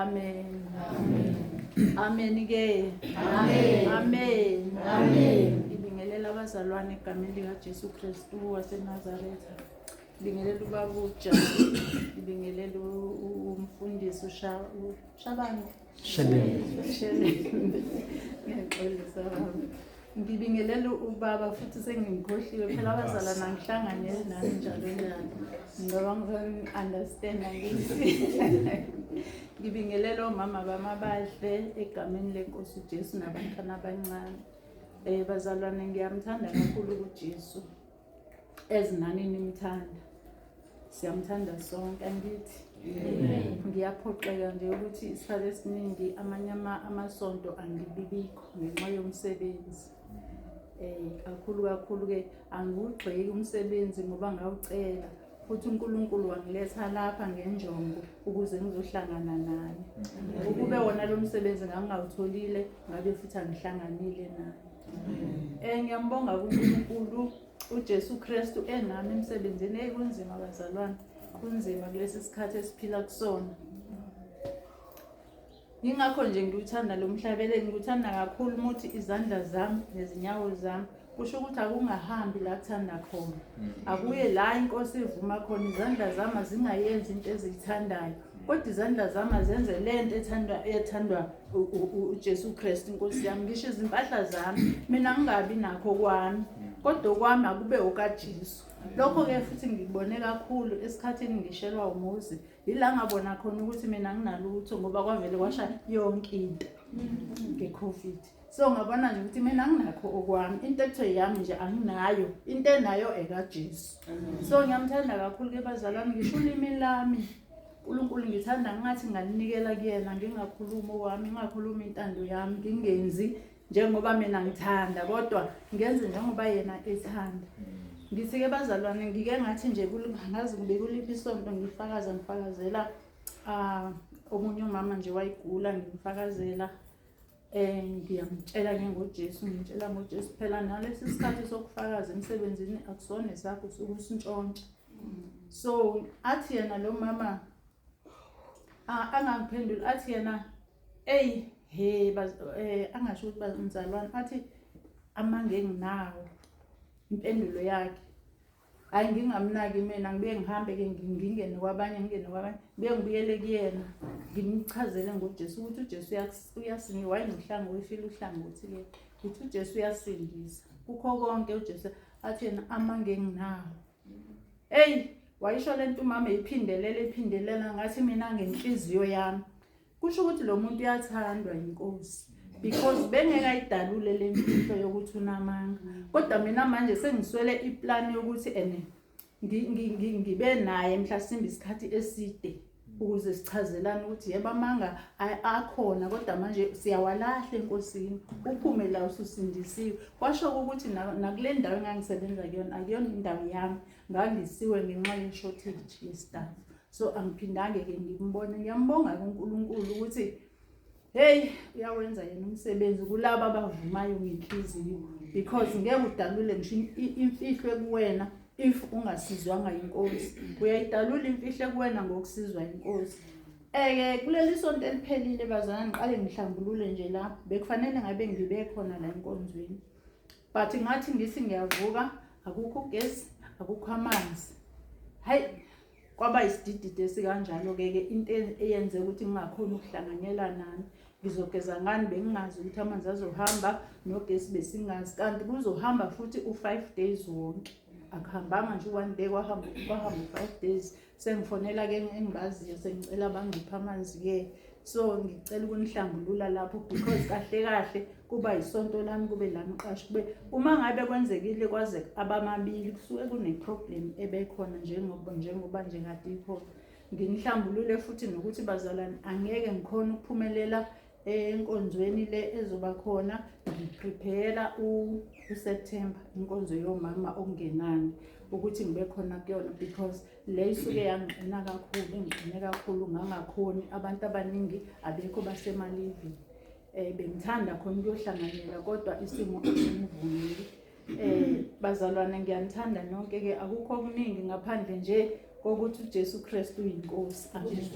Amen. Amen ke. Amen. Amen. Amen. Ngibingelela abazalwane egameni lika Jesu Kristu waseNazaretha. Ngibingelela ubaba uJabu. Ngibingelela umfundisi uShabani. Shelele. Shelele. Ngiyaxolisa baba. Ngibingelela ubaba futhi sengimkhohliwe phela abazalwane angihlanganyeli nami njalo njalo. Ngicabanga ukuthi understand angithi. Ngibingelela omama bami abahle egameni lenkosi uJesu nabantwana abancane. Bazalwane ngiyamthanda kakhulu uJesu. Ezinani nimthanda. Siyamthanda sonke angithi. Ngiyaphoxeka nje ukuthi isikhathi esiningi amanye amasonto angibibikho ngenxa yomsebenzi. Kakhulu kakhulu ke angiwugxeki umsebenzi ngoba ngawucela futhi uNkulunkulu wangiletha lapha ngenjongo ukuze ngizohlangana naye. Ukube wona lo msebenzi ngangingawutholile ngabe futhi angihlanganile naye. Ngiyambonga kuNkulunkulu uJesu Kristu enami emsebenzini. Hey, kunzima bazalwane, kunzima kulesi sikhathi esiphila kusona. Yingakho nje ngiwuthanda lo mhlabeleli, ngiwuthanda kakhulu muthi izandla zami nezinyawo zami kusho ukuthi akungahambi la kuthanda khona, akuye la inkosi ivuma khona. Izandla zami azingayenzi into eziyithandayo, kodwa izandla zami azenze lento ethandwa uJesu Kristu inkosi yami. Ngisho izimpahla zami mina ngingabi nakho kwami, kodwa kwami akube okaJesu. Lokho ke futhi ngikubone kakhulu esikhathini ngishelwa umuzi, yila ngabona khona ukuthi mina nginalutho ngoba kwavele kwasha yonke into nge-COVID. So ngabona nje ukuthi mina nginakho okwami, into ekuthiwa yami nje anginayo, into enayo ekaJesu. So ngiyamthanda kakhulu ke bazalwane, ngisho ulimi lami uNkulunkulu ngithanda ngathi ngalinikela kuyena, ngingakhulumi okwami, ngingakhulumi intando yami, ngingenzi njengoba mina ngithanda, kodwa ngenze njengoba yena ethanda. Ngithi ke bazalwane, ngike ngathi nje ngazi ngibe kuliphi isonto ngifakaza, ngifakazela omunye umama nje wayigula, ngimfakazela ngiyamtshela ke ngoJesu, ngimtshela ngoJesu. Phela nalesi sikhathi sokufakaza emsebenzini akusona esakho, usuke usintshontsha. So athi yena lo mama angangiphenduli, athi yena ey he angasho ukuthi mzalwane, athi amange enginawo. Impendulo yakhe hayi ngingamnaki mina, ngibuye ngihambe ke ngingene kwabanye, ngingene kwabanye, ngibuye ngibuyele kuyena ngimchazele ngoJesu ukuthi uJesu uyasindisa. Wayenohlangothi wefile uhlangothi ke, ngithi uJesu uyasindisa kukho konke. uJesu athi yena amange enginawo. Hey, wayisho lento umama iphindelela iphindelela, ngathi mina ngenhliziyo yami kusho ukuthi lo muntu uyathandwa inkosi, because bengeke ayidalule le mfihlo yokuthi unamanga. Kodwa mina manje sengiswele iplan yokuthi ene ngibe naye mhlasimbe isikhathi eside ukuze sichazelane ukuthi yebo amanga akhona, kodwa manje siyawalahla enkosini, uphume la ususindisiwe. Kwasho ukuthi nakule ndawo engangisebenza kuyona akuyona indawo yami, ngangisiwe ngenxa ye-shortage ye-staff. So angiphindange-ke ngimbone. Ngiyambonga kuNkulunkulu ukuthi hey, uyawenza yena umsebenzi kulabo abavumayo ngenhliziyo, because ngeke udalule ngisho imfihlo ekuwena if ungasizwanga inkosi. Uyayidalula imfihlo ekuwena ngokusizwa inkosi. Eke kuleli sonto eliphelile bazalwane, ngiqale ngihlambulule nje lapho bekufanele ngabe ngibe khona la enkonzweni, but ngathi ngithi ngiyavuka akukho ugesi, akukho amanzi. Hayi, kwaba isidididi esikanjalo ke ke into eyenze ukuthi ngingakhoni ukuhlanganyela nani. Ngizogeza ngani? Bengingazi ukuthi amanzi azohamba nogesi, besingazi kanti kuzohamba futhi u-5 days wonke. Akuhambanga nje u-one day, kwahamba u-5 days. Sengifonela ke engibaziyo, sengicela bangiphe amanzi ke. So ngicela ukunihlambulula lapho, because kahle kahle kuba isonto lami, kube la mqasho, kube uma ngabe kwenzekile kwaze abamabili kusuke kune-problem ebekhona njengoba nje kade ikhona. Nginihlambulule futhi nokuthi bazalwane angeke ngikhone ukuphumelela enkonzweni le ezoba khona. Ngiprepare uSeptember inkonzo yomama okungenani ukuthi ngibe khona kuyona, because le isuke yangixina kakhulu, ingixine kakhulu ngangakhoni. Abantu abaningi abekho, basemalivini. Bengithanda khona ukuyohlanganyela kodwa isimo asingivumeli. Bazalwane ngiyanithanda nonke ke, akukho okuningi ngaphandle nje kokuthi uJesu Kristu uyinkosi. Amen.